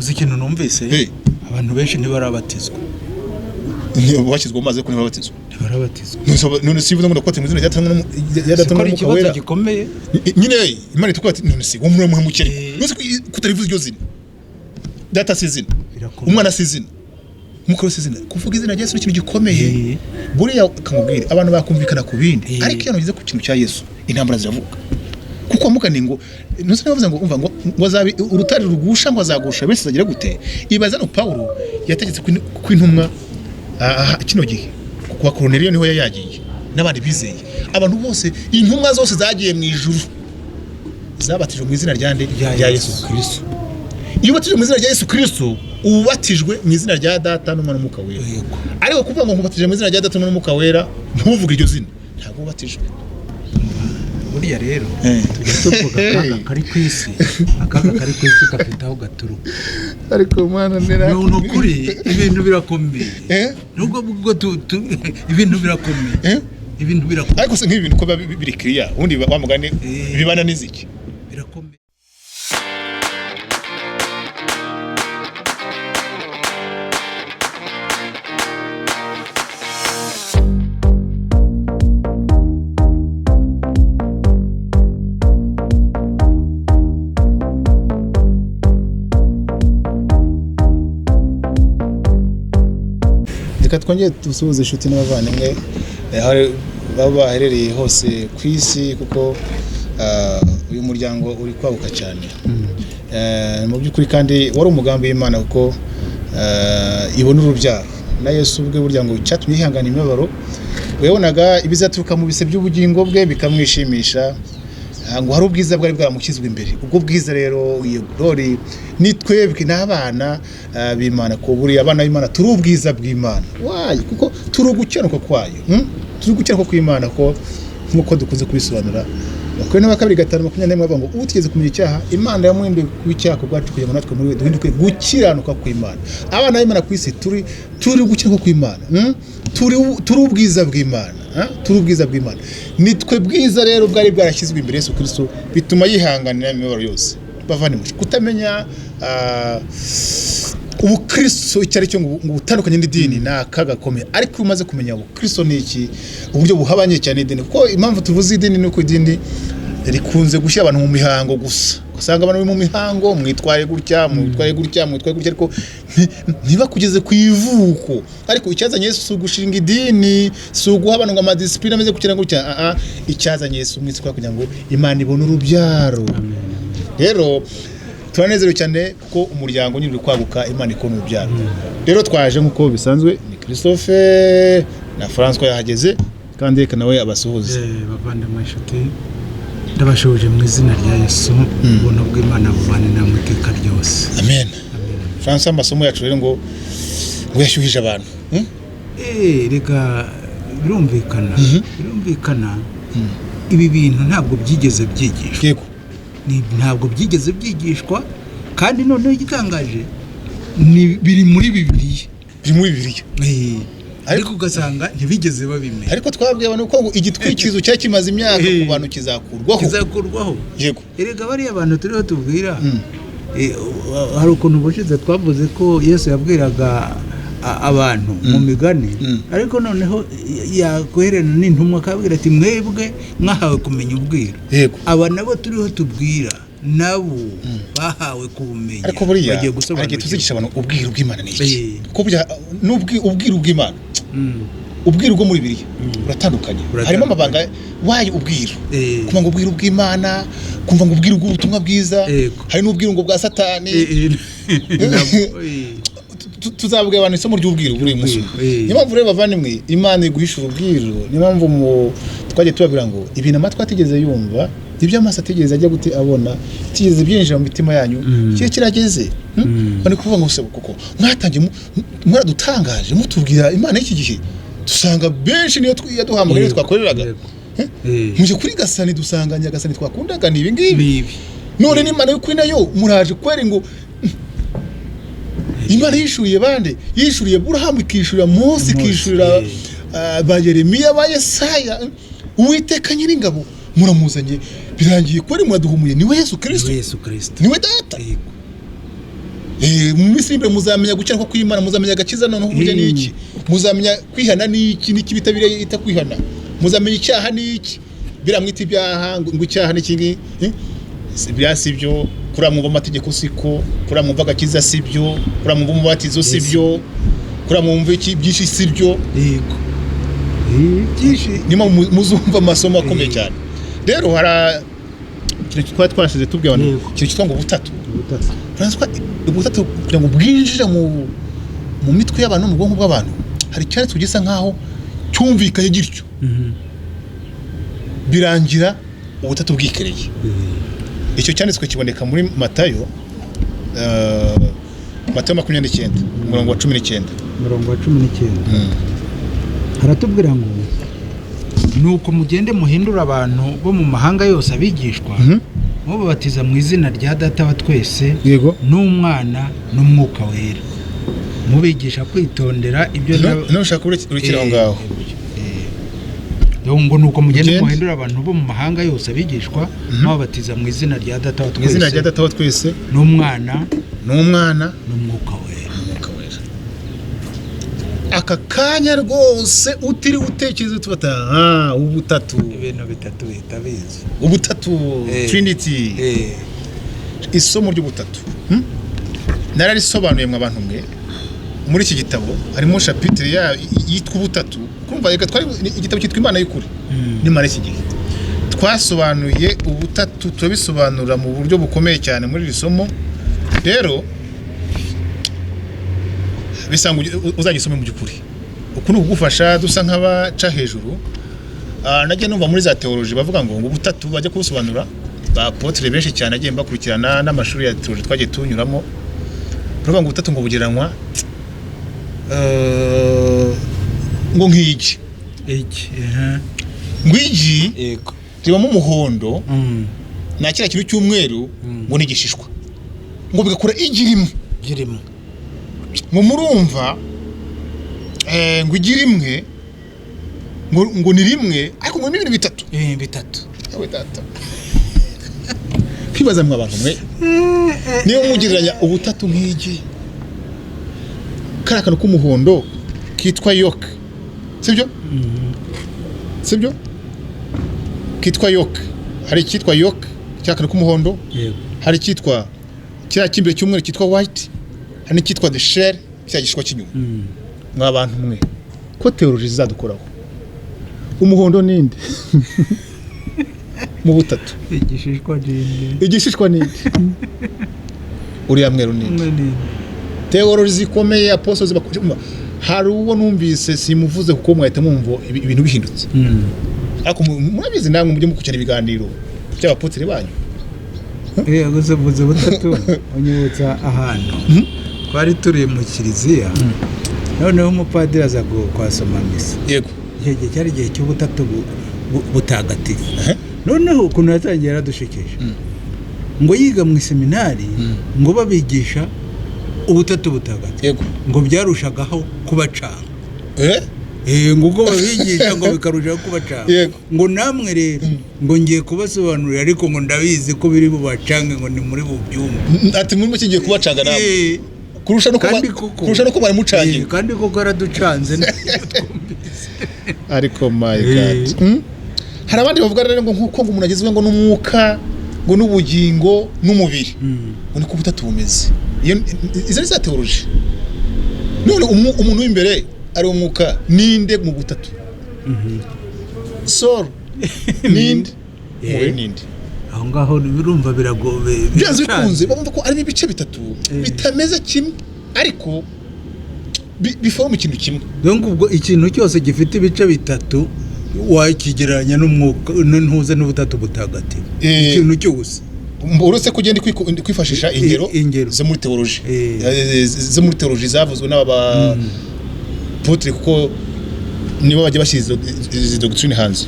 Uzi ikintu numvise? Hey. Abantu benshi ntibarabatizwa. Bashyizwe mu mazi ariko ntibabatizwa. Ntibarabatizwa. None si bivuze ngo ndakwate mu izina rya Data rya Data Siko ari n'Umwuka ikibazo Wera. gikomeye. Nyine Imana itubwira ati none si wowe muramuhemukira. Eh. None se kutarivuza iryo zina? Data si izina. Birakomeye. Umwana si izina. Umwuka Wera si izina. Kuvuga izina rya Yesu ni ikintu gikomeye. Eh. Buriya kamubwire abantu bakumvikana ku bindi. Eh. Ariko iyo ugeze ku kintu cya Yesu, intambara ziravuka. Kuko mukani ngo nuse navuze ngo umva ngo azabi urutare rugusha ngo azagusha benshi zagira gute? Ibaza no Paulo yategetse ku intumwa kino gihe kwa Korneliyo niho yagiye n'abandi bizeye. Abantu bose, intumwa zose zagiye mu ijuru zabatijwe mu izina rya nde? Rya Yesu Kristo. Iyo ubatijwe mu izina rya Yesu Kristo, ubatijwe mu izina rya Data n'Umwana n'Umwuka Wera. Yego. Ariko kuvuga ngo nkubatije mu izina rya Data n'Umwana n'Umwuka Wera, ntuvuge iryo zina, ntabwo ubatijwe. Buriya rero Eh. tujya tuvuga akaga kari ku isi, akaga kari ku isi gafite aho gaturuka. Ariko mwana Ni ukuri ibintu birakomeye. Eh? Nubwo bwo ibintu birakomeye. Eh? Ibintu birakomeye. Ariko se nk'ibi bintu ko biba biri clear, ubundi wa mugani Eh. bibana n'iziki? Birakomeye. Reka twongere dusuhuze inshuti n'abavandimwe aho baba baherereye hose ku isi, kuko uyu muryango uri kwaguka cyane. Mu by'ukuri kandi wari umugambi w'Imana kuko ibona urubyaro na Yesu ubwe, burya ngo icyatumye yihangana imibabaro, yabonaga ibizaturuka mu bise by'ubugingo bwe bikamwishimisha. Ngo hari ubwiza bwari bwaramushyizwe imbere. Ubwo bwiza rero, iyo glory ni twebwe n'abana b'Imana, ko buriya abana b'Imana turi ubwiza bw'Imana. Why? Kuko turi ugukiranuka kwayo. Turi ugukiranuka kw'Imana, ko nk'uko dukunze kubisobanura Abakorinto ba kabiri 5:21 bavuga ngo utigeze kumenya icyaha, Imana yamuhinduye kuba icyaha ku bwacu kugira ngo natwe muri we duhinduke gukiranuka kw'Imana. Abana b'Imana ku isi turi gukiranuka kw'Imana. Turi ubwiza bw'Imana. Turi ubwiza bw'Imana. Ni twe bwiza rero bwari bwarashyizwe imbere Yesu Kristo, bituma yihanganira imibabaro yose. Bavandimwe, kutamenya ubukristo icyo ari cyo ngo butandukanye n'idini ni akaga gakomeye. Ariko iyo umaze kumenya ubukristo ni iki, uburyo buhabanye cyane n'idini, kuko impamvu tuvuze idini ni uko idini rikunze gushyira abantu mu mihango gusa, ugasanga abantu bari mu mihango, mwitwaye gutya, mwitwaye gutya, mwitwaye gutya, ariko ntibakugeze ku ivuko. Ariko icyazanye Yesu si ugushinga idini, si uguha abantu ngo amadisipline ameze gutya na gutya. Icyazanye Yesu mu isi kugira ngo Imana ibone urubyaro. Rero turanezerewe cyane kuko umuryango nyine uri kwaguka, Imana ikona urubyaro. Rero twaje nk'uko bisanzwe, ni Christophe na François yahageze, kandi reka nawe abasuhuze. Bavandimwe inshuti, ndabashoje mu izina rya Yesu, ubuntu bw'Imana bubane namwe iteka ryose. Amen. François, amasomo yacu rero ngo yashyuhije abantu. Reka birumvikana. Birumvikana. Ibi bintu ntabwo byigeze byigishwa. Yego. Ntabwo byigeze byigishwa, kandi noneho igitangaje ni biri muri Bibiliya. Biri muri Bibiliya. Ariko ugasanga ntibigeze babimenya. Ariko twabwiye abantu ko ngo igitwikirizo cyari kimaze imyaka ku bantu kizakurwaho. Kizakurwaho. Yego. Erega bariya bantu turiho tubwira, hari ukuntu ubushize twavuze ko Yesu yabwiraga abantu mu migani, ariko noneho yakwerena n'intumwa akabwira ati mwebwe mwahawe kumenya ubwiru. Yego. Aba nabo turiho tubwira nabo bahawe kubumenya. Ariko buriya bagiye hari igihe gusobanukirwa. tuzigisha abantu ubwiru bw'Imana ni iki? Eh. Kuko burya ubwiru bw'Imana, ubwiru bwo muri Bibiliya buratandukanye. Buratandukanye. Harimo amabanga wayo ubwiru. Eh. Kumva ngo ubwiru bw'Imana, kumva ngo ubwiru bw'ubutumwa bwiza, Yego. hari n'ubwiru ngo bwa Satani. Nabwo, Tuzabwira abantu isomo ry'ubwiru buri munsi. Ubwiru, eh. Niyo mpamvu rero bavandimwe, Imana iguhisha ubwiru. Niyo mpamvu twagiye tubabwira ngo ibintu amatwi atigeze yumva, ibyo amaso atigeze ajya gute abona, atigeze byinjira mu mitima yanyu, kiba kirageze. Bari kuvuga ngo se kuko mwatangiye mwaradutangaje mutubwira Imana y'iki gihe, dusanga benshi niyo yaduhamagaye, niyo Yego, twakoreraga. yego. Eh? Eh. Muje kuri Gasani dusanga Nyagasani twakundaga ni ibi ngibi. Ni ibi. None n'Imana y'ukuri nayo muraje kweri ngo Imana yishuriye bande? Yishuriye Aburahamu, ikishurira Mose, Mose, ikishurira ba Yeremiya, ba Yesaya. Uwiteka Nyiringabo muramuzanye, birangiye kweri muraduhumuye, niwe Yesu Kristo. Niwe Yesu Kristo. Niwe Data. Yego. Mu minsi iri imbere muzamenya gukiranuka kw'Imana, muzamenya agakiza noneho burya ni iki, muzamenya kwihana ni iki, n'iki bita biriya yita kwihana, muzamenya icyaha ni iki, biriya mwita ibyaha ngo icyaha ni iki ngiki, eh? Biriya si byo, kuriya mwumva amategeko siko, kuriya mwumva agakiza si byo, kuriya mwumva umubatizo si byo, kuriya mwumva iki byinshi si byo. Yego. Byinshi. Niyo mpamvu muzumva amasomo akomeye cyane. Rero hari ikintu twari twashize tubwira abantu, ikintu cyitwa ngo ubutatu. Ubutatu. Urazi ko ubutatu kugira ngo bwinjire mu mitwe y'abantu no mu bwonko bw'abantu, hari icyanditswe gisa nkaho cyumvikanye gityo, birangira ubutatu bwikereye. Icyo cyanditswe kiboneka muri Matayo, Matayo 29, umurongo wa 19. Umurongo wa 19 haratubwira ngo: "Nuko mugende muhindure abantu bo mu mahanga yose abigishwa, mubabatiza mu izina rya Data wa twese n'Umwana n'Umwuka Wera, mubigisha kwitondera ibyo Nushaka urukira aho ngaho. Ngo nuko mugende Mugende. muhindure abantu bo mu mahanga yose abigishwa, mubabatiza mu izina rya Data wa Mu izina rya twese Data wa twese n'Umwana n'Umwana n'Umwuka Wera." Umwuka Wera. Aka kanya rwose utiriwe utekereza, tubata ubutatu. Ibintu bitatu bihita biza. Ubutatu, Trinity. Isomo ry'ubutatu, Nararisobanuye mu abantu mwe. Muri iki gitabo harimo chapitre yitwa ubutatu. Kumva reka twari igitabo cyitwa Imana y'Ukuri n'Imana y'iki gihe. Twasobanuye ubutatu, turabisobanura mu buryo bukomeye cyane muri iri somo. Rero bisanga uzagisome mu by'ukuri. Uku ni ukugufasha, dusa nk'abaca hejuru. Nagiye numva muri za théologie bavuga ngo ubutatu bajya kubusobanura, ba apôtre benshi cyane agiye mbakurikirana n'amashuri ya théologie twagiye tunyuramo, baravuga ngo ubutatu ngo bugereranywa ngo nk'igi. Iki? Ngo igi ribamo umuhondo na kiriya kintu cy'umweru, ngo ni igishishwa, ngo bigakora igi rimwe. Girimo. Ngo murumva, ngo igi rimwe ngo ni rimwe, ariko ngo ni ibintu bitatu. Bitatu. Yewe data, kwibaza mwe abantu mwe, niyo mugereranya ubutatu nk'igi, kariya kantu k'umuhondo kitwa yolk, sibyo? Sibyo, kitwa yolk. Hari icyitwa yolk, kiriya kantu k'umuhondo. Hari icyitwa kiriya cy'imbere cy'umweru cyitwa white, hari n'icyitwa the shell, kiriya gishishwa cy'inyuma. Mwa bantu mwe, ko théologie zizadukoraho, umuhondo ninde mu butatu? Igishishwa ninde? Igishishwa ninde? Uriya mweru ninde? Umwe ninde? Théologie zikomeye, apostles hari uwo numvise, simuvuze kuko mwahita mwumva ibintu bihindutse, ariko murabizi namwe mujye mukurikirana ibiganiro by'abapotere banyu. Gusa mvuze butatu unyibutsa ahantu twari turi mu kiliziya, noneho umupadiri aza kwasoma misa. Icyo gihe cyari igihe cy'ubutatu butagatifu. Noneho ukuntu yatangiye yaradushekeje, ngo yiga mu iseminari, ngo babigisha ubutatu butagatifu, ngo byarushagaho kubacanga. Ngo ubwo babigisha ngo bikarushaho kubacanga. Ngo namwe rero ngo ngiye kubasobanurira, ariko ngo ndabizi ko biri bubacange, ngo ni muri bubyumve. Ati muri make ngiye kubacanga namwe kurusha no kuba Kandi koko kurusha no kuba mucangiye. Kandi koko araducanze twumvise. Ariko my God. Hari abandi bavuga rero ngo nkuko ngo umuntu agizwe ngo n'umwuka, ngo n'ubugingo n'umubiri, ngo niko ubutatu bumeze. Iyo izo ni za théologie. None umuntu w'imbere ari umwuka ninde mu butatu? Soul ninde? Umubiri ninde? Aho ngaho birumva biragobe. Byanze bikunze bumva ko ari ibice bitatu bitameze kimwe, ariko biforoma ikintu kimwe. Donc ubwo ikintu cyose gifite ibice bitatu wakigereranya n'umwuka n'ntuze n'ubutatu butagatifu. Ikintu cyose. Uretse ko ugenda kwifashisha ingero Ingero. zo muri théologie, zo muri théologie zavuzwe n'aba apôtre, kuko nibo bajya bashyira izi doctrine hanze.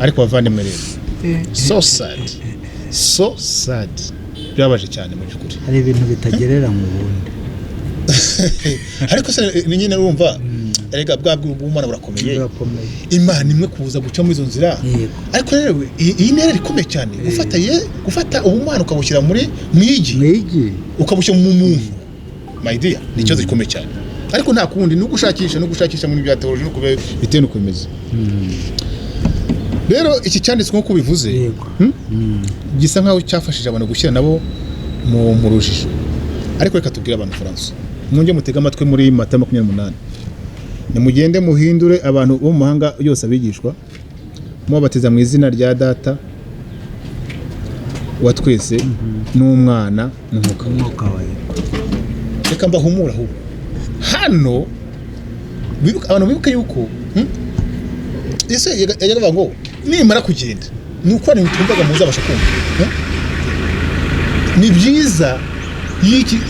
Ariko bavandimwe rero, so sad, so sad, birababaje cyane mu by'ukuri. Hari ibintu bitagereranywa ubundi. Ariko se ni nyine urumva erega bwa bw'Umwana burakomeye. Burakomeye. Imana imwe kuza guca muri izo nzira. Ariko rero iyi ntera ikomeye cyane, gufata ubumana ukabushyira muri mu igi, Mwigi. ukabushyira mu muntu. My dear, ni ikibazo gikomeye cyane, ariko nta kundi, ni ugushakisha, no gushakisha mu bintu bya theology no kube bitewe n'uko bimeze. Rero iki cyanditswe nk'uko ubivuze, gisa nkaho cyafashije abantu gushyira nabo mu rujijo. Ariko reka tubwire abantu, Francois, mwongere mutege amatwi muri Mata 28: "Nimugende muhindure abantu bo mu mahanga yose abigishwa, mubabatiza mu izina rya Data wa twese n'Umwana n'Umwuka Wera." Umwuka wawe. Reka mbahumure ahubwo hano abantu bibuke yuko, Yesu yajyaga avuga ngo nimara kugenda ni uko hari ibintu twumvaga muzabasha kumva, Ni byiza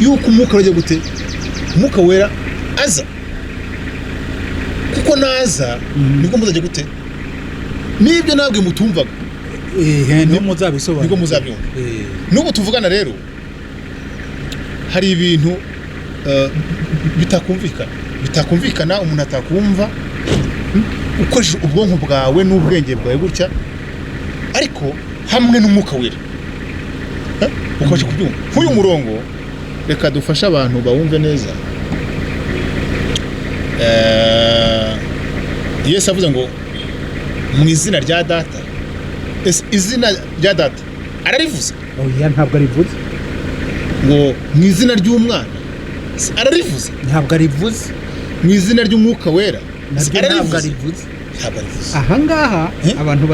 yuko Umwuka wajya gute, Umwuka Wera aza, kuko naza nibwo muzajya gute n'ibyo nabwe mutumvaga. Ehe, niho muzabisobanura. Nibwo muzabyumva. N'ubu tuvugana rero hari ibintu bitakumvikana, umuntu atakumva, ukoresheje ubwonko bwawe n'ubwenge bwawe gutya, ariko hamwe n'Umwuka Wera, ukabasha kubyumva. Nk'uyu murongo, reka dufashe abantu bawumve neza. Yesu avuze ngo mu izina rya Data. Ese izina rya Data ararivuze? Oya, ntabwo arivuze. Ngo mu izina ry'Umwana, ararivuze? Ntabwo arivuze. Mu izina ry'Umwuka Wera? Naryo ntabwo Ararivuze? arivuze. Ntabwo arivuze. Ahangaha Eh? abantu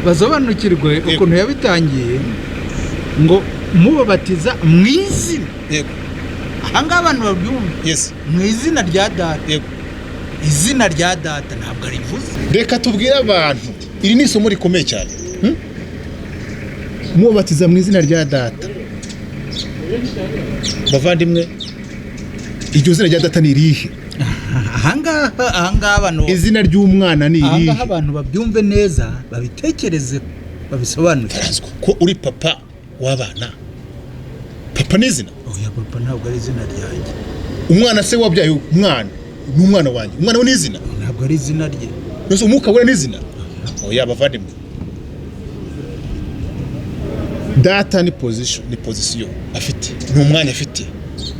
basobanukirwe ukuntu yabitangiye ngo mubabatiza mu izina. Ahangaha abantu babyumva, mu izina rya Data. Izina rya Data ntabwo arivuze. Reka tubwire abantu, iri ni isomo rikomeye cyane. Mubabatiza mu izina rya Data. Bavandimwe, iryo zina rya Data ni irihe? Ahangaha abantu Izina ry'Umwana ni ahangaha irihe? abantu babyumve neza, babitekereze, babisobanure. Francois, ko uri papa w'abana, papa ni izina? Oya, papa ntabwo ari izina ryanjye. Umwana se wabyaye, umwana ni umwana wanjye, umwana we ni izina? Ntabwo ari izina rye. Mbese Umwuka Wera ni izina? Oya, bavandimwe, Data ni position, ni position afite, ni umwanya afite,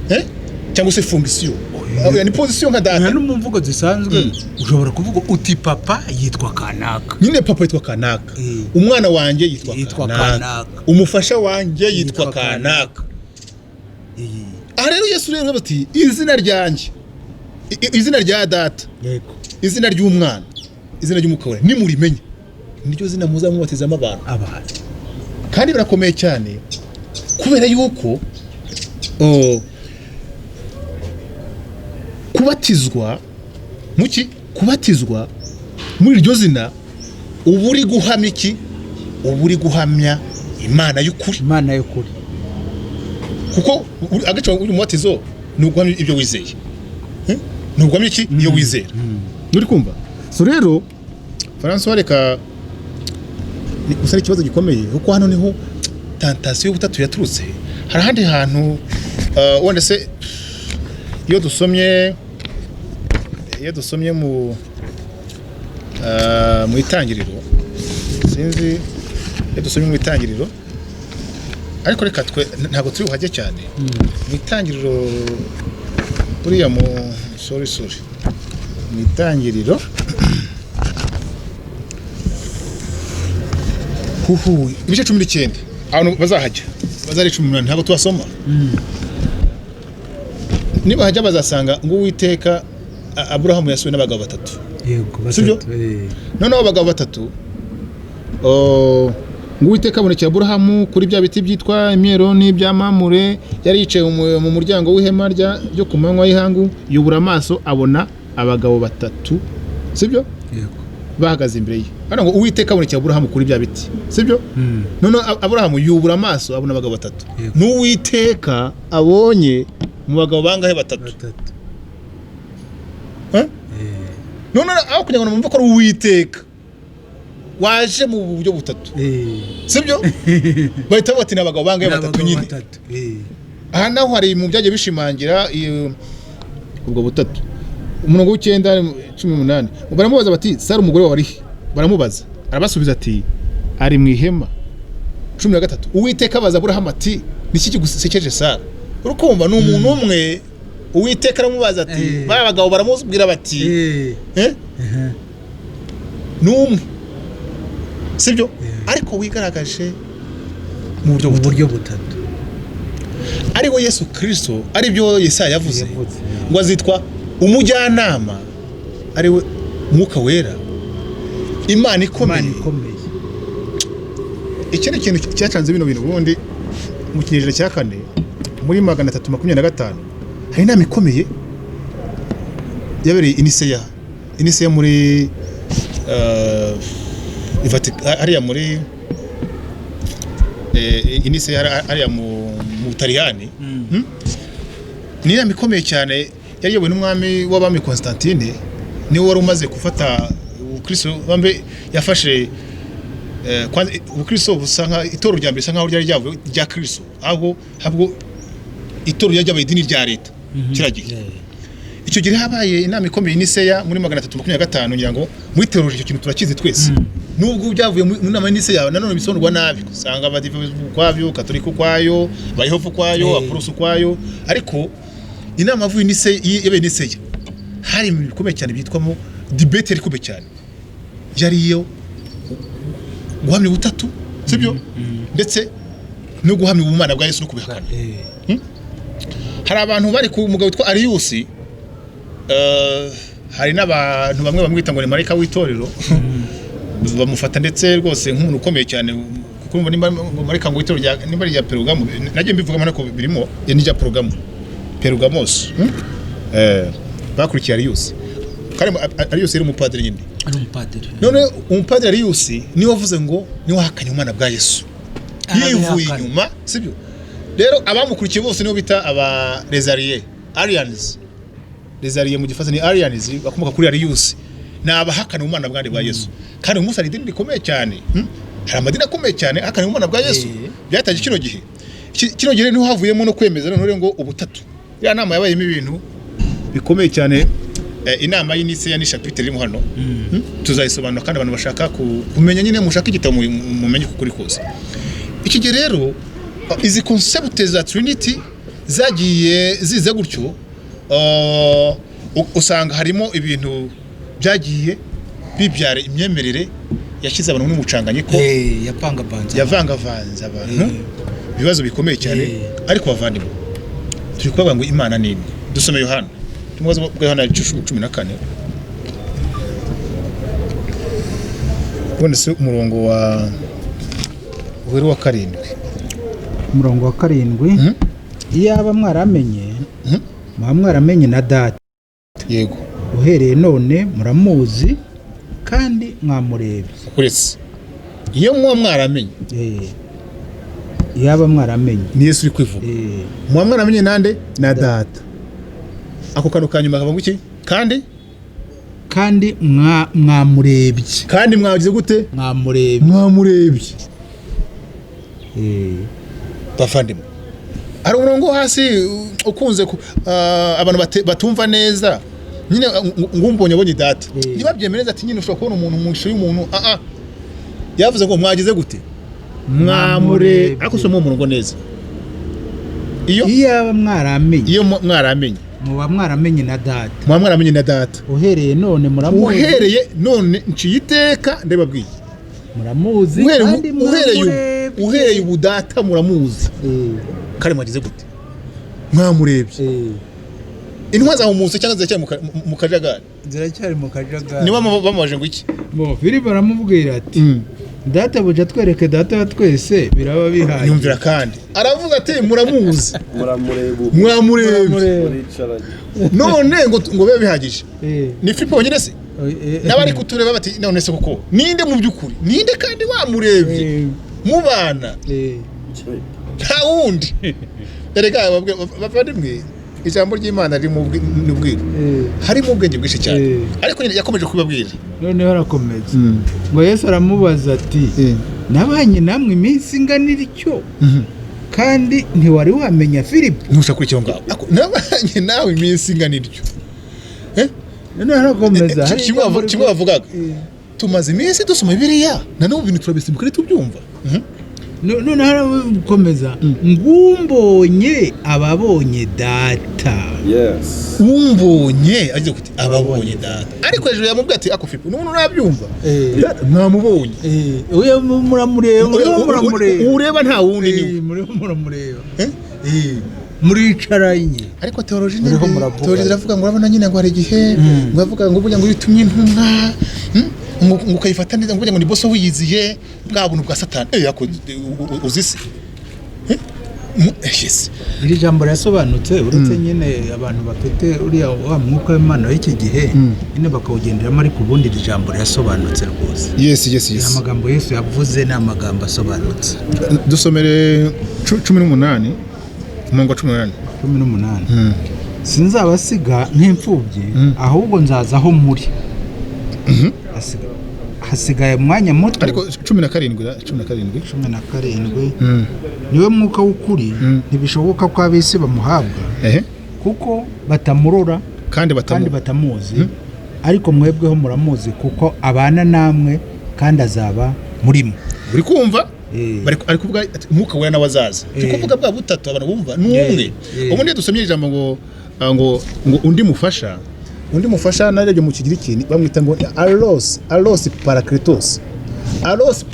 eh? Cyangwa se fonction. Oya, ni position nka Oya, Data. no mu mvugo zisanzwe ushobora kuvuga uti papa yitwa kanaka. Nyine papa yitwa kanaka. Umwana wanjye yitwa Yitwa kanaka. kanaka. Umufasha wanjye yitwa Yitwa kanaka. Aha rero Yesu rero ati izina ryanjye, izina rya Data, izina ry'Umwana, izina ry'Umwuka Wera, nimurimenye niryo zina muzamubatizamo abantu. Abantu. Kandi birakomeye cyane kubera yuko, oh, kubatizwa muki, kubatizwa muri iryo zina, uba uri guhamya iki? Uba uri guhamya Imana y'ukuri. Imana y'ukuri. Kuko agace uri mubatizo ni uguhamya ibyo wizeye. Ni uguhamya iki? Iyo wizera. Nturi kumva? So rero Francois, reka gusa ari ikibazo gikomeye, kuko hano niho tentation y'ubutatu yaturutse. Hari ahandi hantu, wenda se iyo dusomye mu Itangiriro, sinzi, iyo dusomye mu Itangiriro, ariko reka twe ntabwo turi buhajye cyane mu Itangiriro buriya, mu, sorry, sorry, mu Itangiriro, huhu, ibice 19, abantu bazahajya bazari 18, ntabwo tubasoma. Nibahajya bazasanga ngo Uwiteka, Aburahamu yasuwe n'abagabo batatu. Sibyo? Batatu. Noneho abagabo batatu, oh, ngo Uwiteka abonekera Aburahamu kuri bya biti byitwa imyeroni bya Mamure, yari yicaye mu muryango w'ihema ryo ku manywa y'ihangu, yubura amaso abona abagabo batatu, sibyo? Yego. Bahagaze imbere ye. Hano ngo Uwiteka abonekera Aburahamu kuri bya biti, sibyo? Noneho Aburahamu yubura amaso abona abagabo batatu. N'Uwiteka abonye mu bagabo bangahe? Batatu. Batatu. Eh? None aho kugira ngo numve ko ari Uwiteka waje mu buryo butatu, sibyo, bahita bati ni abagabo bangahe? Ni Batatu. abagabo Nyine batatu. Aha naho hari mu byagiye bishimangira ubwo butatu. Umurongo w'icyenda, 18, baramubaza bati: "Sara umugore wawe ari he?" Baramubaza, arabasubiza ati: "Ari mu ihema." 13, Uwiteka abaza Aburahamu ati: "Niki kigusekeje Sara?" Urukumva ni umuntu umwe. Uwiteka aramubaza ati, ba bagabo baramubwira bati, ni umwe, sibyo? Ariko wigaragaje mu buryo mu butatu, buryo butatu, ari we Yesu Kirisito, ari byo Yesaya yavuze, Yavuze. ngo azitwa umujyanama, ari we Mwuka Wera, Imana Imana ikomeye. ikomeye. Iki ni ikintu cyacanze bino bintu. Ubundi mu kinyejana cya kane, muri 325, hari inama ikomeye yabereye Iniseya, Iniseya muri hariya muri Iniseya, hariya mu Butaliyani. Ni inama ikomeye cyane yari iyobowe n'umwami w'abami Constantine, niwe wari umaze gufata ubukristo, bambe yafashe kwanza ubukristo busa nka itorero rya mbere, bisa nkaho ryari ryavuye rya Kristo, ahubwo habwo itorero ryari ryabaye idini rya leta kiriya gihe. Icyo gihe habaye inama ikomeye Niseya muri 325. Ngira ngo muri teoloji icyo kintu turakizi twese, nubwo byavuye mu nama y'Iniseya nanone bisobanurwa nabi, usanga abadive ukwabyo, Katolika ukwayo, Abayehova ukwayo, Aporoso ukwayo. Ariko inama yavuye Niseya, yabaye Niseya, hari ibintu bikomeye cyane byitwamo debate yari ikomeye cyane, yari iyo guhamya ubutatu, sibyo? Ndetse no guhamya ubumana bwa Yesu no kubihakana. Hari abantu bari ku mugabo witwa Ariyusi, hari n'abantu bamwe bamwita ngo ni marayika w'itorero, bamufata ndetse rwose nk'umuntu ukomeye cyane, kuko urumva nimba ngo marayika ngo w'itorero rya, nimba ari irya Perugamo, najye mbivugamo ariko birimo, ni irya Perugamo, Perugamos, Bakurikiye Ariyusi, kandi Ariyusi yari umupadiri nyine. Ari umupadiri. None umupadiri Ariyusi niwe wavuze ngo niwe wahakanye ubumana bwa Yesu yivuye Arabihakana. inyuma, sibyo? Rero abamukurikiye bose nibo bita aba Rezariye, Arians. Rezariye mu Gifaransa ni Arians, bakomoka kuri Arius, ni abahakana ubumana bwandi bwa Yesu. Kandi uyu munsi hari idini rikomeye cyane, Hari amadini akomeye cyane ahakana ubumana bwa Yesu. Byatangiye kino gihe. Kino gihe niho havuyemo no kwemeza noneho ngo ubutatu. Ya nama yabayemo ibintu bikomeye cyane. Inama y'Iniseya ni chapitre irimo hano. Tuzayisobanura, kandi abantu bashaka kumenya nyine mushaka igitabo mumenye uko kuri kose. Iki gihe rero izi concept za Trinity zagiye ziza gutyo, usanga harimo ibintu byagiye bibyara imyemerere yashyize abantu muri mucanganyiko. Yapangapanze. Yavangavanze abantu, ibibazo bikomeye cyane. Ariko bavandimwe, turi kubavuga ngo Imana ni imwe. Dusome Yohana, tumubaze bwa Yohana 14, ubundi si umurongo wa wera wa 7. Umurongo wa 7. Iyaba mwaramenye, muba mwaramenye na Data. Uhereye none muramuzi kandi mwamurebye. Uretse iyo muba mwaramenye. Iyaba mwaramenye. Ni Yesu uri kwivuga. Muba mwaramenye nande? Na Data. Ako kantu ka nyuma kavuga iki kandi? Kandi mwamurebye. Kandi mwagize gute? Mwamurebye. Mwamurebye. Bavandimwe, hari umurongo wo hasi ukunze abantu batumva neza nyine, ngumbonye abonye Data. Ntibabyemere neza, ati nyine ushobora kubona umuntu mu ishusho y'umuntu. Yavuze ngo mwagize gute? Mwamure. Mwamurebye. Ariko usoma uwo murongo neza iyo Iyaba mwaramenye, iyo mwaramenye, muba mwaramenye na Data. Muba mwaramenye na Data. Uhereye none muramuzi. Uhereye none nciye iteka ndababwiye. Muramuzi kandi Uhereye ubu, mwamurebye. uhereye ubu Data muramuzi kandi mwagize gute? Mwamurebye. Intumwa zahumutse cyangwa ziracyari mu kajagari? Ziracyari mu kajagari. Niba bamubaje ngo iki? Bo Filipo aramubwira ati: "Databuja, twereke Data wa twese, biraba bihagije." Nyumvira, kandi aravuga ati muramuzi. Muramureba ubu. Mwamurebye. Muricaranye. None ngo bibe bihagije. Ni Filipo wenyine se? N'abari kutureba bati: "None se koko ninde mu by'ukuri, ninde kandi wamurebye mubana?" Nta wundi. Erega bavandimwe, ijambo ry'Imana riri mu n'ubwiru, harimo ubwenge bwinshi cyane. Ariko nyine yakomeje kubabwira. Noneho arakomeza ngo Yesu aramubaza ati: "Nabanye namwe iminsi ingana ityo, kandi ntiwari wamenya, Filipo?" Ntushaka kuri icyo ngaho. Nabanye nawe iminsi ingana iryo. Noneho arakomeza. Hari ijambo Kimwe bavugaga, tumaze iminsi dusoma Bibiliya, na n'ubu ibintu turabisimbuka ntitubyumva. Noneho arakomeza, ngumbonye ababonye Data. Yes. Umbonye agize kuti ababonye Data, ariko hejuru yamubwiye ati ako Filipo, n'ubu urabyumva? Data mwamubonye. Uyu muramureba, muriho muramureba. Ureba nta wundi ni we. Muriho muramureba. Eh? Muricaranye. Ariko theology Muriho ni muravuga. theology iravuga ngo urabona nyine ngo hari igihe ngo avuga ngo burya ngo iyo utumye intumwa, ngo ukayifata neza, ngo burya ngo ni boss wiyiziye bwa buntu bwa Satani, ako uzi se? Yes. Iri jambo rirasobanutse, uretse nyine abantu bafite uriya wa mwuka w'Imana w'iki gihe nyine bakawugenderamo, ariko ubundi iri jambo rirasobanutse rwose. Yes. Amagambo Yesu yavuze ni amagambo asobanutse. Dusomere 18, umurongo wa 18. 18: Sinzabasiga nk'imfubyi, ahubwo nzaza aho muri. Hasigaye umwanya muto. Ariko 17, 17. 17: Niwe mwuka w'ukuri, ntibishoboka ko ab'isi bamuhabwa, kuko batamurora kandi kandi batamu batamuzi, ariko mwebweho muramuzi, kuko abana namwe kandi azaba murimo. Uri kumva? Eh. Bari ari kuvuga ati Umwuka Wera nawe azaza. Turi kuvuga bwa butatu abantu bumva ni umwe. Ubundi iyo dusomye ijambo ngo undi mufasha, undi mufasha, narebye mu Kigiriki bamwita ngo ni allos parakletos, allos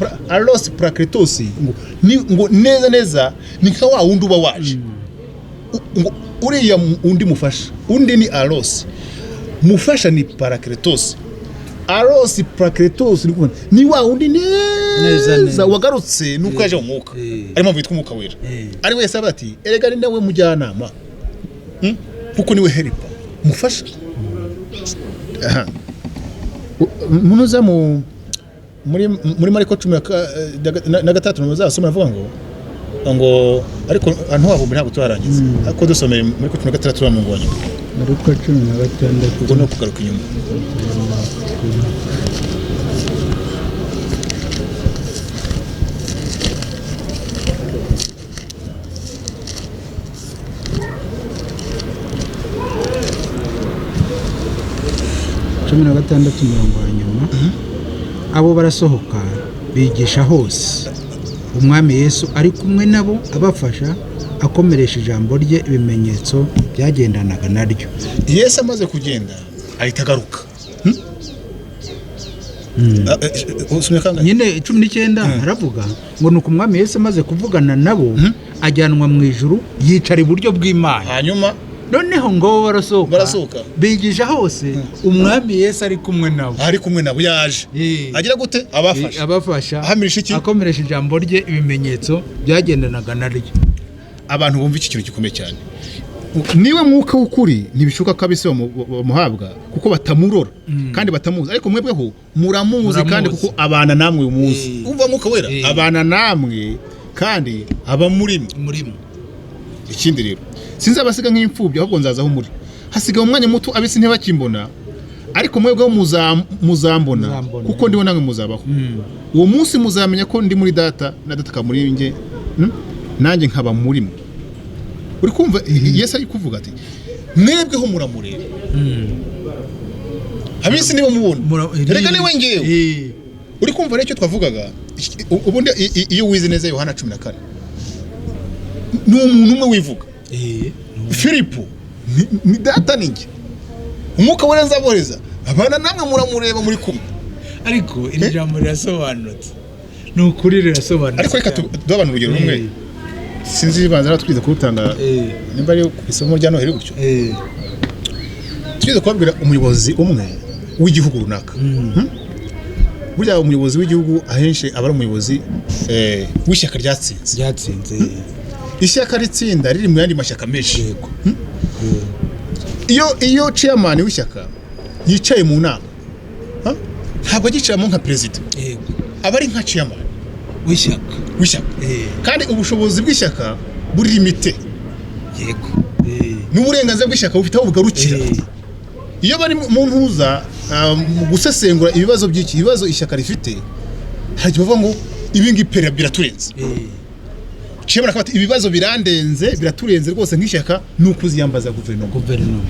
parakletos, ngo ni ngo neza neza ni nka wa wundi uba waje. Ngo uriya undi mufasha, undi ni allos, mufasha ni parakletos, allos parakletos, ni kuvuga ni wa wundi Neza, neza neza. wagarutse nuko yaje mu mwuka, ari mpamvu yitwa Umwuka Wera. Ari wese avuga ati erega ni nawe mujyanama, Kuko niwe helper, mufasha. Aha. Munuza mu muri Mariko 13 muzasoma, avuga ngo ariko ntiwabumbe, ntabwo turarangiza, ariko dusomeye muri 16 wa murongo wa nyuma. Mariko 16. Ubwo ni ukugaruka inyuma. 16 umurongo wa nyuma: Abo barasohoka bigisha hose, Umwami Yesu ari kumwe nabo abafasha, akomeresha ijambo rye ibimenyetso byagendanaga naryo. Yesu amaze kugenda ahita agaruka. Usomye kangahe? Nyine 19 haravuga ngo nuko Umwami Yesu amaze kuvugana nabo ajyanwa mu ijuru, yicara iburyo bw'Imana. Hanyuma Noneho ngo bo barasohoka, Barasohoka. bigisha hose, Umwami Yesu ari kumwe nabo. Ari kumwe nabo yaje. Agira gute? Abafasha. Abafasha. Ahamirisha iki? Akomeresha ijambo rye ibimenyetso byagendanaga naryo. Abantu bumva iki kintu gikomeye cyane. Niwe mwuka w'ukuri, ntibishoboka ko ab'isi bamuhabwa, kuko batamurora kandi batamuzi, ariko mwebweho muramuzi kandi Muramuzi. kuko abana namwe uyu munsi. Umva, Mwuka Wera abana namwe kandi aba muri mwe. Murimo. Ikindi rero, sinzabasiga nk'imfubyi, ahubwo nzaza aho muri. Hasigaye umwanya muto ab'isi ntibakimbona, ariko mwebweho muzambona, Muzambona. kuko ndiho namwe muzabaho. Uwo munsi muzamenya ko ndi muri Data na Data akaba muri njye, nanjye nkaba muri mwe. Uri kumva Yesu ari kuvuga ati mwebweho muramureba, ab'isi nibo mubona, erega niwe ngewe. Uri kumva rero icyo twavugaga? Ubundi iyo wize neza Yohana 14, ni umuntu umwe wivuga. Filipo ni Data ni njye, Umwuka Wera nzabohereza, abana namwe, muramureba, muri kumwe. Ariko iri jambo rirasobanutse, ni ukuri rirasobanutse. Ariko reka duhe abantu urugero rumwe. Sinzi ibanza twize kurutanga nimba ari ku isomo rya Noheli gutyo. Twize kubabwira umuyobozi umwe w'igihugu runaka. Burya umuyobozi w'igihugu ahenshi aba ari umuyobozi w'ishyaka ryatsinze. Ryatsinze. Ishyaka ritsinda riri mu yandi mashyaka menshi. Yego. Iyo chairman w'ishyaka yicaye mu nama, ha? Ntabwo agicaramo nka perezida, aba ari nka chairman w'ishyaka. w'ishyaka, kandi ubushobozi bw'ishyaka buri limité. Yego. N'uburenganzira bw'ishyaka bufite aho bugarukira. Iyo bari mu ntuza, mu gusesengura ibibazo by'iki ibibazo ishyaka rifite, hari igihe bavuga ngo ibi ngibi pera biraturenze. Chairman akaba ati ibibazo birandenze, biraturenze rwose nk'ishyaka, ni ukuziyambaza guverinoma. Guverinoma.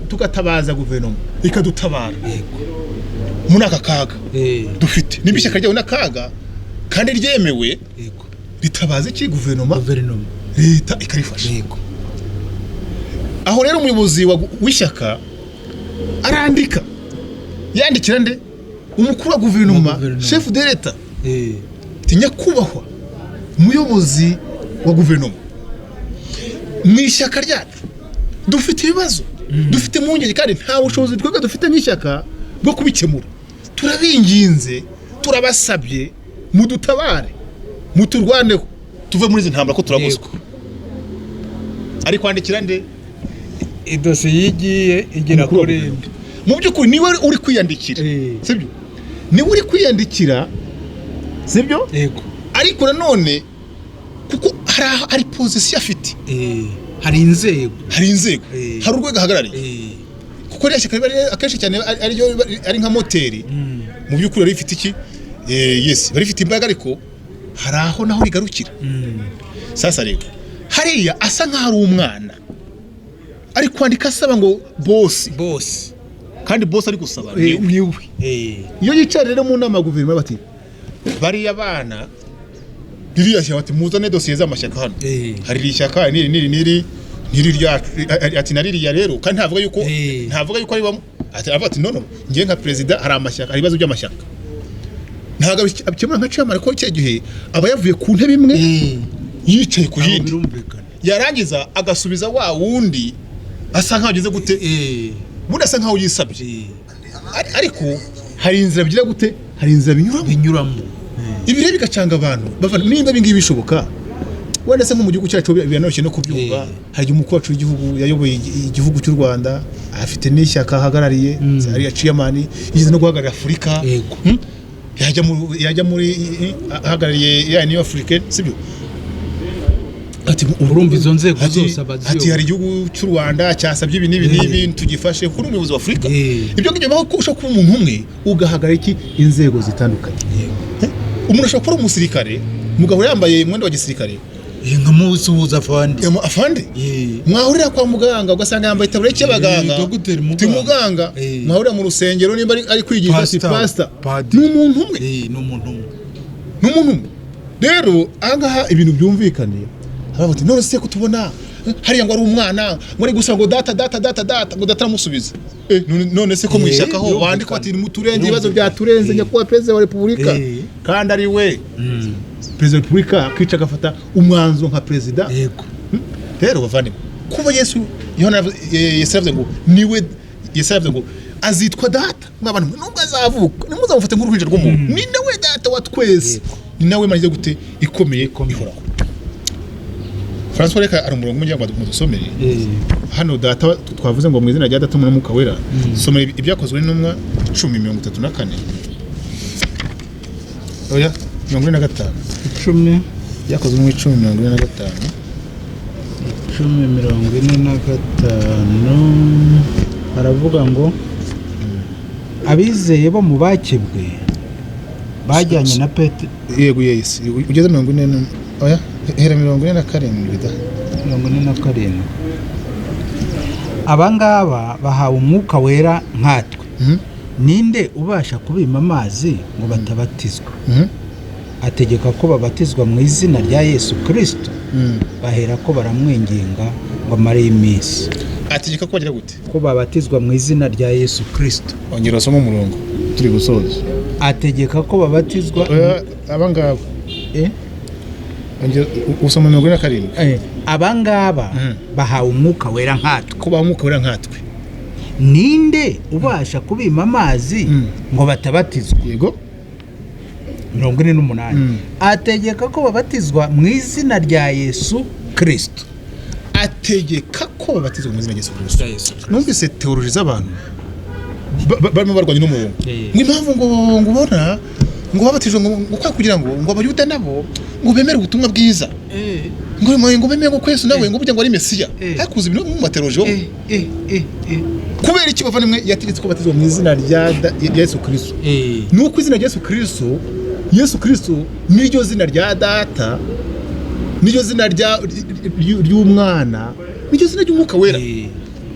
Tugatabaza guverinoma ikadutabara Yego. muri aka kaga dufite. Nimba ishyaka ryawe n'akaga Kandi ryemewe, ritabaza iki? Guverinoma. Guverinoma. Leta ikarifasha. Aho rero umuyobozi w'ishyaka arandika, yandikira nde? Umukuru wa guverinoma. Wa guverinoma. Chef de l'État. Ati: "Nyakubahwa umuyobozi wa guverinoma, mu ishyaka ryacu dufite ibibazo, dufite impungenge, kandi nta bushobozi twebwe dufite nk'ishyaka bwo kubikemura. Turabinginze, turabasabye, mudutabare, muturwaneho, tuve muri izi ntambara ko turagoswe." Ari kwandikira nde? Idosiye igiye igera Umukuru wa kuri guverinoma. Mu by'ukuri niwe uri kwiyandikira. Sibyo? Niwe uri kwiyandikira, sibyo? Yego. Ariko nanone kuko hari position afite. Hari inzego. Hari inzego. Hari urwego ahagarariye. Kuko ririya shyaka riba akenshi cyane ariryo ari nka moteri. Mu by'ukuri riba rifite iki? Yes, riba rifite imbaraga, ariko hari aho naho rigarukira. Sasa rero hariya asa nk'aho ari umwana ari kwandika asaba ngo boss. Boss. Kandi boss ari gusaba niwe. Niwe. Iyo yicara rero mu nama ya guverinoma, bati bariya bana ririya shyaka, bati muzane dosiye z'amashyaka hano. Hari iri shyaka n'iri n'iri n'iri n'iri ryacu, ati na ririya rero, kandi ntavuga yuko ntavuga yuko ari bamwe. Ati, aravuga ati: "No, ngiye nka perezida, hari amashyaka, hari ibibazo by'amashyaka." Ntabwo abikemura nka chairman, ko icyo gihe aba yavuye ku ntebe imwe yicaye ku Aho yindi. Birumvikana. Yarangiza agasubiza wa wundi asa nkaho ageze gute? Ubundi asa nkaho yisabye. Ariko hari inzira bigira gute? Hari inzira binyuramo. Binyuramo. Ibi rero bigacanga abantu bava nimba ibi ngibi bishoboka. Wenda se nko mu gihugu cyacu biranoroshye no kubyumva. Hari igihe umukuru wacu w'igihugu yayoboye igihugu cy'u Rwanda, afite n'ishyaka ahagarariye, ariya chairman, yigeze no guhagararira Afurika. Yajya muri ahagarariye ya Union Africaine, sibyo? Ati Urumva izo nzego ati, zose abaziyoboye. Ati hari igihugu cy'u Rwanda cyasabye ibi n'ibi n'ibi, tugifashe, kuko ni umuyobozi wa Afurika. Ibyo ngibyo bibaho ko ushobora kuba umuntu umwe ugahagarara iki? Inzego zitandukanye. Umuntu ashobora kuba ari umusirikare, mugahora yambaye umwenda wa gisirikare. Nkamusuhuza afande. Afande. Mwahurira kwa muganga ugasanga yambaye itaburiya y'abaganga. Dogiteri Ti muganga. Muganga. Mwahurira mu rusengero, nimba ari kwigisha, ati Pastor, pastor. padiri. Ni umuntu umwe. Ni umuntu umwe. Ni umuntu umwe. Rero ahangaha ibintu byumvikane, aravuga ati: "None se ko tubona hariya ngo ari umwana, ngo ari gusa ngo data, data, data, data, ngo data aramusubiza." None se ko mu ishyaka ho wandika ati muturenge, ibibazo byaturenze, nyakubahwa perezida wa repubulika, kandi ari we perezida wa repubulika, akica agafata umwanzuro nka perezida? Rero bavandimwe, kuba Yesu, Yohana Yesu yavuze ngo niwe, Yesu yavuze ngo azitwa data. Mwabana mwe, nubwo azavuka ntimuzamufate nk'uruhinja rw'umuntu, ni nawe data wa twese, ni nawe Mana igiye gute? Ikomeye, ihoraho. François, reka ari umurongo umwe ngo mudusomere. Hano data twavuze ngo mu izina rya data n'Umwuka Wera. Somera Ibyakozwe n'Intumwa 10:34, oya, 45. 10. Ibyakozwe mu 10:45. 10:45, baravuga ngo abizeye bo mu bakebwe bajyanye na Petero. Yego, yes, ugeze 40 oya, hera 47 da. 47: aba ngaba bahawe Umwuka Wera nkatwe, ninde ubasha kubima amazi ngo batabatizwa? Ategeka ko babatizwa mu izina rya Yesu Kirisito. Bahera ko baramwinginga ngo amare iminsi. Ategeka ko bagira gute? Ko babatizwa mu izina rya Yesu Kirisito. Ongera usome umurongo, turi gusoza. Ategeka ko babatizwa. Oya, aba ngaba. Ongera usoma 47. Aba ngaba bahawe Umwuka Wera nkatwe, ko baha Umwuka Wera nkatwe, ninde ubasha kubima amazi ngo batabatizwa? Yego. 48: ategeka ko babatizwa mu izina rya Yesu Kirisito. Ategeka ko babatizwa mu izina rya Yesu Kristo. Numvise théologie z'abantu barimo barwanya n'umurongo, ngo impamvu ngo ubona ngo babatijwe ngo kwa kugira ngo Abayuda nabo ngo bemere ubutumwa bwiza, ngo bemere ngo ko Yesu nawe ngo burya ngo ari Mesiya. Ariko uzi ibintu mu ma théologie wowe? Kubera iki, bavandimwe, yategetse ko batizwa mu izina rya Yesu Kristo? Ni uko izina rya Yesu Kristo, Yesu Kristo niryo zina rya data, niryo zina ry'Umwana, niryo zina ry'Umwuka Wera.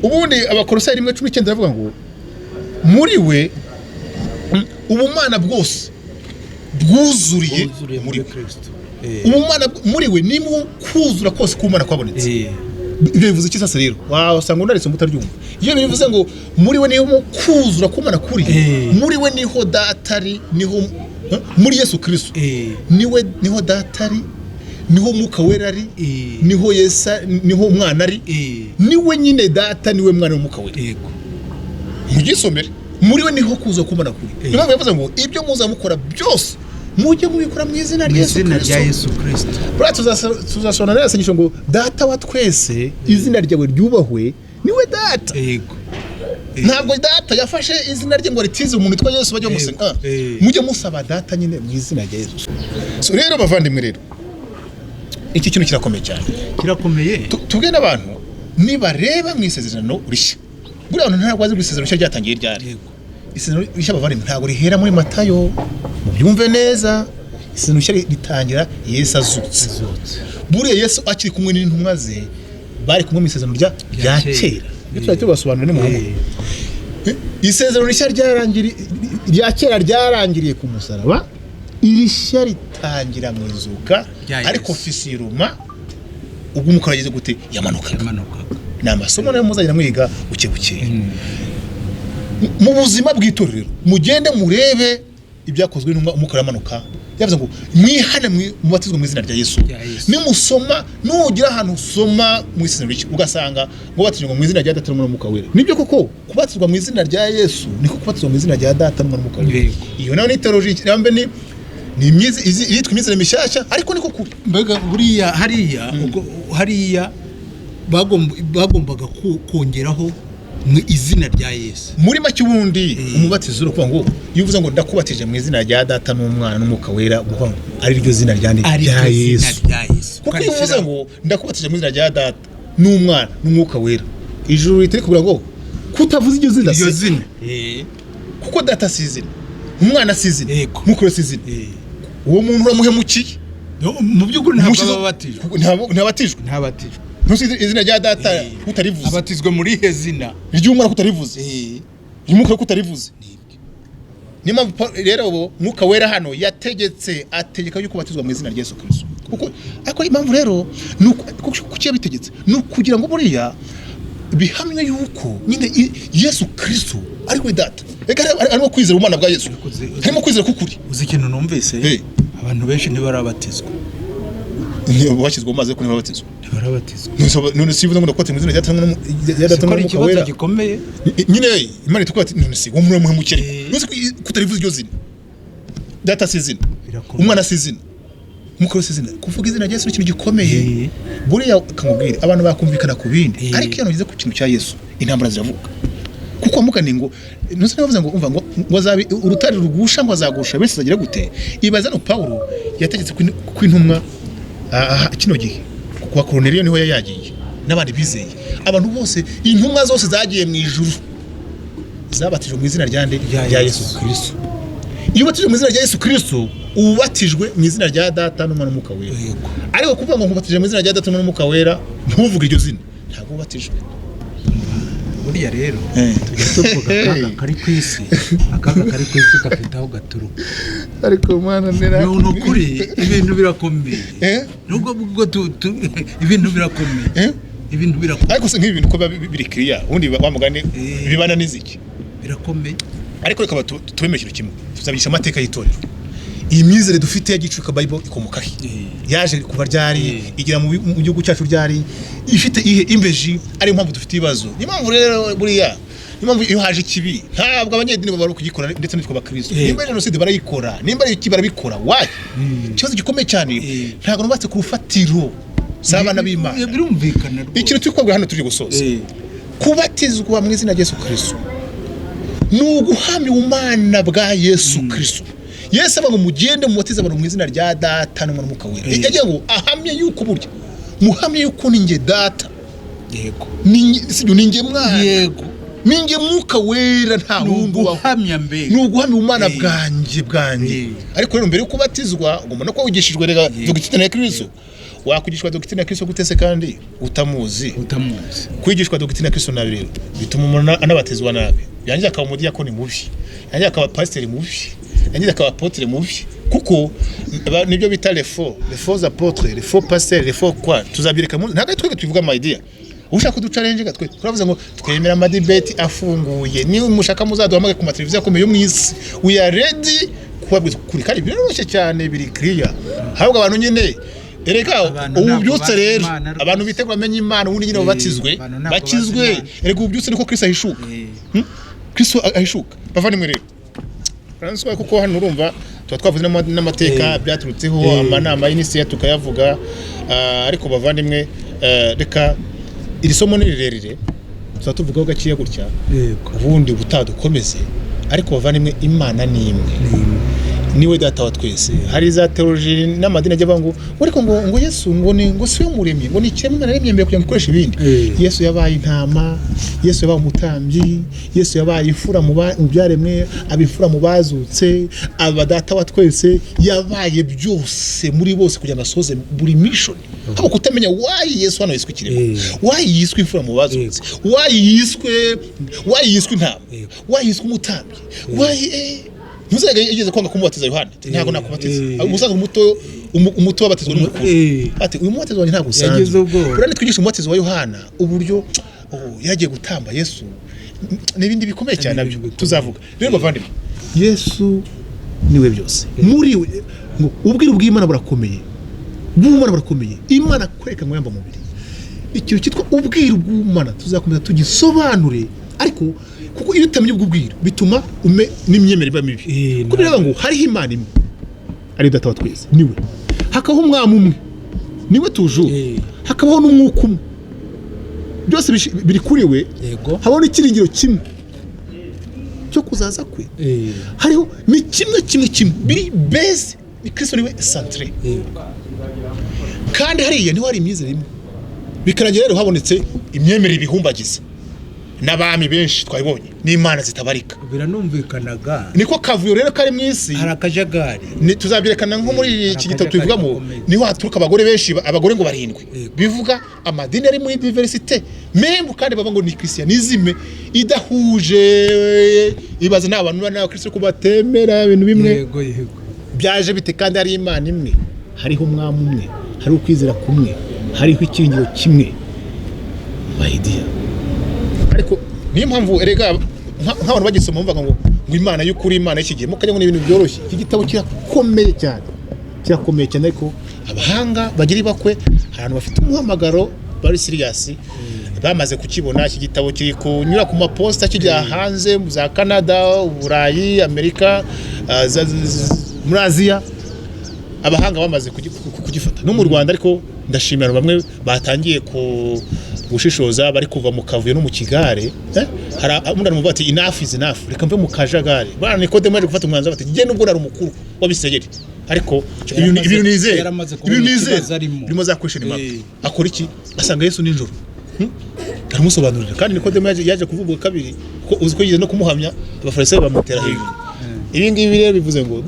Ubundi Abakorosayi 1:19 aravuga ngo muri we ubumana bwose. bwuzuriye Bwuzuriye muri muri we. Kristo. Ubumana muri we ni mu kuzura kose k'ubumana kwabonetse. Ibyo bivuze iki sasa rero? Wasanga unaritse mutaryumva. Iyo bivuze ngo muri we niho kuzura k'umana kuri, muri we niho Data ari, niho muri Yesu Kristo niwe niho Data ari, niho Mwuka Wera ari, niho Yesu, niho Umwana ari. Niwe nyine Data, niwe Mwana w'Umwuka Wera. Mugisomere, muri we niho kuza k'umana kuri. Niyo mpamvu yavuze ngo ibyo muza mukora byose mujye mubikora mu izina Mu rya Yesu izina rya Kristo. Yesu Kristo. Buriya tuzasobanura neza isengesho ngo Data wa twese, izina ryawe ryubahwe. Niwe Data. Ntabwo Data yafashe izina rye ngo ritize umuntu witwa Yesu bajye bamusenga. Mujye musaba Data nyine mu izina rya Yesu. So rero bavandimwe, rero iki kintu kirakomeye cyane. Kirakomeye. Tubwe n'abantu nibareba mu Isezerano Rishya, buriya abantu ntabwo bazi ngo Isezerano Rishya ryatangiye ryari. Isezerano Rishya, bavandimwe, ntabwo rihera muri Matayo, mubyumve neza. Isezerano Rishya ritangira Yesu azutse. Azutse. Buriya Yesu akiri kumwe n'intumwa ze, bari kumwe mu Isezerano rya kera. kera. Ibyo tuzajya tubasobanurira nimuhumure. Isezerano Rishya rya kera ryarangiriye ku musaraba, irishya ritangira mu izuka Rya Yesu. ariko fisiruma ubwo Umwuka yageze gute? Yamanukaga. Yamanukaga. Ni amasomo nayo muzagenda mwiga buke buke mu buzima bw'itorero. Mugende murebe Ibyakozwe n'Intumwa, Umwuka aramanuka, yavuze ngo mwihane, mubatizwe mu izina rya Yesu. Rya Yesu. Nimusoma, nugira ahantu usoma mu Isezerano Rishya ugasanga ngo batizwa mu izina rya Data n'Umwana n'Umwuka Wera, nibyo koko kubatizwa mu izina rya Yesu niko kubatizwa mu izina rya Data n'Umwana n'Umwuka Wera. Iyo nayo ni theology nambe ni yitwa imyizere mishyashya, ariko niko kuri. Mbega buriya hariya ubwo hariya bagombaga kongeraho mu izina rya Yesu. Muri make ubundi umubatizo urakuvuga ngo iyo uvuze ngo ndakubatije mu izina rya Data n'Umwana n'Umwuka Wera, uvuga ngo ari ryo zina rya nde? Ari Rya ryo zina Yesu. rya Yesu. Kuko iyo uvuze ngo ndakubatije mu izina rya Data n'Umwana n'Umwuka Wera, ijuru ritari kugira ngo kutavuze iryo zina Iryo se. zina. Kuko Data si izina, Umwana si izina, Mwuka Wera si izina. Uwo muntu uramuhemukiye. No, mu by'ukuri ntabwo Umushyize- aba abatijwe. Ntabatijwe. Ntabatijwe. Ntuzi izina rya Data kutarivuze, Abatizwe muri ihe zina? Iry'Umwana kutarivuze, iry'Umwuka Wera kutarivuze. Niyo mpamvu rero ubu Mwuka Wera hano yategetse, ategeka yuko batizwa mu izina rya Yesu Kristo. Kuko ariko impamvu rero ni kuki yabitegetse? Ni ukugira ngo buriya bihamye yuko nyine Yesu Kristo ari we Data. Reka harimo kwizera ubumana bwa Yesu, harimo kwizera k'ukuri. Uzi ikintu numvise? Abantu benshi ntibarabatizwa. Bashyizwe mu mazi ariko ntibabatizwa. Ntibarabatizwa. None si bivuze ngo ndakubatije mu izina rya Data rya Data Ko ari n'Umwuka ikibazo Wera gikomeye. Nyine Imana itubwira ati none si uwo muntu uramuhemukira? Eh. None se kutarivuze iryo zina? Data si izina, Birakomeye. Umwana si izina, Umwuka Wera si izina. Kuvuga izina rya Yesu ni ikintu gikomeye. Buriya kamubwire, abantu bakumvikana ku bindi, ariko iyo ugeze ku kintu cya Yesu intambara ziravuka. Kuko mugani ngo ntuzi niba bavuze ngo umva ngo azabe urutare rugusha, ngo azagusha benshi, azagira gute? Ibaza no Pawulo yategetse ko intumwa kino gihe kwa Koruneliyo niho yari yagiye n'abandi bizeye, abantu bose, intumwa zose zagiye mu ijuru zabatijwe mu izina rya nde? Rya Rya Yesu. Yesu Kristo. Iyo ubatijwe mu izina rya Yesu Kristo, uba ubatijwe mu izina rya Data n'Umwana n'Umwuka Wera. Ariko kuvuga ngo nkubatije mu izina rya Data n'Umwana n'Umwuka Wera, ntuvuge iryo zina, ntabwo ubatijwe. Burya rero tujya tuvuga akaga kari ku isi. Akaga kari ku isi gafite aho gaturuka. Ariko mwana Ni ukuri, ibintu birakomeye. Nubwo ubwo ibintu birakomeye. Ibintu birakomeye. Ariko se nk'ibi bintu ko biba biri kiriya, ubundi wa mugani bibana n'iziki? Birakomeye. Ariko reka tubemere ikintu kimwe, tuzabigisha amateka y'itorero. Iyi myizere dufite ya Gicuka Bible ikomoka he? Yaje kuva ryari? Igera mu gihugu cyacu ryari? Ifite ihe imbeji? Ariyo mpamvu dufite ibibazo. Niyo mpamvu rero buriya, niyo mpamvu iyo haje ikibi ntabwo abanyedini baba kugikora, ndetse n'itwe abakristo. Nimba ari jenoside barayikora, nimba ari iki barabikora. Why? Ikibazo gikomeye cyane, ntabwo nubatse ku rufatiro z'abana b'Imana. Birumvikana rwose. Ikintu turi kubabwira hano, turi gusoza, kubatizwa mu izina rya Yesu Kristo ni uguhamya ubumana bwa Yesu Kristo. Yesu avuga ngo mugende mubatize abantu mu izina rya Data n'Umwana n'Umwuka Wera. Yagira ngo ahamye yuko burya muhamye yuko ni njye Data, sibyo, ni njye Mwana, ni njye Mwuka Wera, nta Ni wundi ubaho. uguhamya mbega. Ni uguhamya ubumana bwanjye. Ariko rero mbere yo kubatizwa ugomba no kuba wigishijwe rega dogitine ya Kristo. Wakwigishwa dogitine ya Kristo gute se kandi utamuzi? Utamuzi. Kwigishwa dogitine ya Kristo nabi rero bituma umuntu anabatizwa nabi, yangiza akaba umudiyakoni mubi, yangiza akaba pasiteri mubi, yangiza akaba apotre mubi. Kuko nibyo bita les faux apôtres, les faux pasteurs, les faux quoi, tuzabyereka ntabwo ari twebwe tubivuga, my dear. Ushaka kuducalenjinga, twe turavuze ngo twemera amadebate afunguye. Niba mushaka muzaduhamage ku mateleviziyo akomeye yo mu isi, we are ready kubabwiza ukuri, kandi biroroshye cyane, biri clear. Ahubwo abantu nyine, erega Abantu ubu ntabwo byutse bazi rero Imana rwose. Abantu bitegura bamenye Imana, ubundi nyine babatizwe, Abantu ntabwo bazi bakizwe. Imana. Erega ubu byutse niko Kristo ahishuka. Kristo ahishuka. Bavandimwe rero, François, kuko hano urumva tuba twavuze n'amateka byaturutseho, amanama y'inisiya tukayavuga. Ariko bavandimwe, reka iri somo ni rirerire, tuba tuvugaho gakeya gutya, ubundi ubutaha dukomeze. Ariko bavandimwe, Imana ni imwe, niwe Data wa twese. Hari za théologie n'amadini ajya avuga ngo ariko ngo Yesu ngo ni ngo si we muremyi, ngo ni ikiremwa Imana yaremye mbere kugira ngo ikoreshe ibindi. Yesu yabaye intama, Yesu yabaye umutambyi, Yesu yabaye imfura mu byaremwe, aba imfura mu bazutse, aba Data wa twese, yabaye byose muri bose kugira ngo asohoze buri mission. Haba kutamenya why Yesu hano yiswe ikiremwa, why yiswe imfura mu bazutse, why yiswe intama, why yiswe umutambyi, why ntuzajya yigeze kwanga kumubatiza Yohana. Ati, ntabwo nakubatiza. Umusaza muto, umuto wabatizwa n'umukuru. Ati uyu mubatizo wanjye ntabwo usanzwe. Yagize ubwoba. Buriya nitwigisha umubatizo wa Yohana, uburyo yagiye gutamba Yesu n'ibindi bikomeye cyane nabyo N'ibindi bikomeye. tuzavuga. Rero bavandimwe, Yesu niwe byose, muri we ngo ubwiru bw'Imana burakomeye, bw'Imana burakomeye. Imana kwereka ngo yamba mubiri ikintu cyitwa ubwiru bw'Imana, tuzakomeza tugisobanure. Ariko kuko iyo utamenya ubwo bwiru bituma ume n'imyemerere iba mibi, kuko bireba ngo hariho Imana imwe ari Data wa twese, niwe hakabaho umwami umwe, niwe tujuru, hakabaho n'umwuka umwe, byose biri kuri we, habaho n'ikiringiro kimwe cyo kuzaza kwe. Hariho ni kimwe kimwe kimwe biri base ni Kristo, niwe centre. Kandi hariya niho hari imyizerere imwe, bikarangira rero habonetse imyemerere ibihumbagiza n'abami benshi twabibonye n'imana zitabarika. Biranumvikanaga. Niko kavuyo rero kari mu isi. Hari akajagari. Tuzabyerekana nko muri Hari iki gitabo akajagari tubivugamo. gakomeye. Niho haturuka abagore benshi, abagore ngo barindwi, bivuga amadini ari muri diversité même, kandi baba ngo ni christianisme idahuje. Ibaze n'abantu n'abakristo ko batemera ibintu bimwe. yego yego Byaje bite kandi hari Imana imwe, hariho umwami umwe, hariho ukwizera kumwe, hariho ikiringiro kimwe, my dear? Ariko niyo mpamvu erega nk'abantu bagisoma bumvaga ngo Imana y'ukuri, Imana y'iki gihe, mukajya ngo ni ibintu byoroshye. Iki gitabo kirakomeye cyane, kirakomeye cyane. Ariko abahanga bagira ibakwe, hari abantu bafite umuhamagaro bari serious, bamaze kukibona. Iki gitabo kiri kunyura ku maposita kijya hanze mu za Canada, Uburayi, Amerika, muri Aziya. Abahanga bamaze kugifata no mu Rwanda. Ariko ndashimira bamwe batangiye gushishoza, bari kuva mu kavuyo no mu kigare. Hari umuntu aramuvuga ati enough is enough, reka mve mu kajagari. Bana Nikodemo yaje gufata umwanzuro bati njye nubwo nari umukuru w'Abisirayeli, ariko ibintu nizeye, Yaramaze kubona ibintu nizeye ikibazo arimo. birimo za question mark. Akora iki? Asanga Yesu nijoro. Aramusobanurira. Kandi Nikodemo yaje kuvuga kabiri ko uzi ko yigeze no kumuhamya, Abafarisayo bamutera hejuru. Ibi ngibi rero bivuze ngo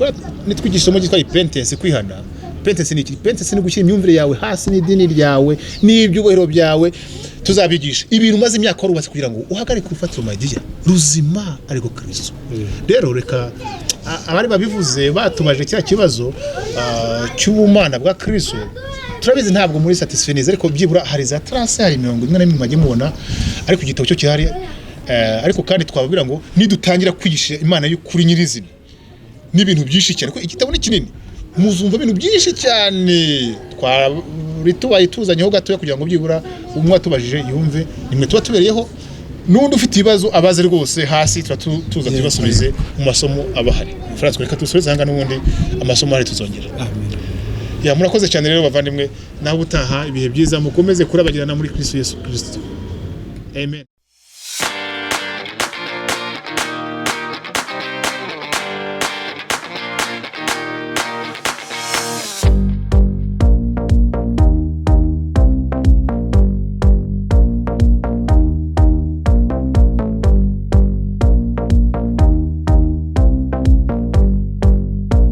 nitwigisha isomo ryitwa repentance, kwihana. Repentance ni iki? Repentance ni gushyira imyumvire yawe hasi n'idini ryawe n'ibyubahiro byawe. Tuzabigisha ibintu umaze imyaka warubatse kugira ngo uhagarike urufatiro, my dear, ruzima, ariko Kristo. Rero reka abari babivuze batubaje cya kibazo cy'ubumana bwa Kristo. Turabizi ntabwo muri satisfait neza, ariko byibura hari za trace, hari imirongo imwe na imwe mwajya mubona, ariko igitabo cyo kirahari. Ariko kandi twababwira ngo nidutangira kwigisha Imana y'ukuri nyirizina n'ibintu byinshi cyane, kuko igitabo ni kinini, muzumva ibintu byinshi cyane. Twari tubaye tuzanyeho gatoya kugira ngo byibura umwe watubajije yumve nimwe tuba tubereyeho, n'undi ufite ibibazo abaze rwose hasi, tuba tuza tubasubize mu masomo aba ahari. Francois, reka dusubize aha ngaha, n'ubundi amasomo ahari tuzongera. Amen. Ya, murakoze cyane rero bavandimwe, nawe utaha ibihe byiza, mukomeze kurabagirana muri Kristo Yesu Kristo. Amen.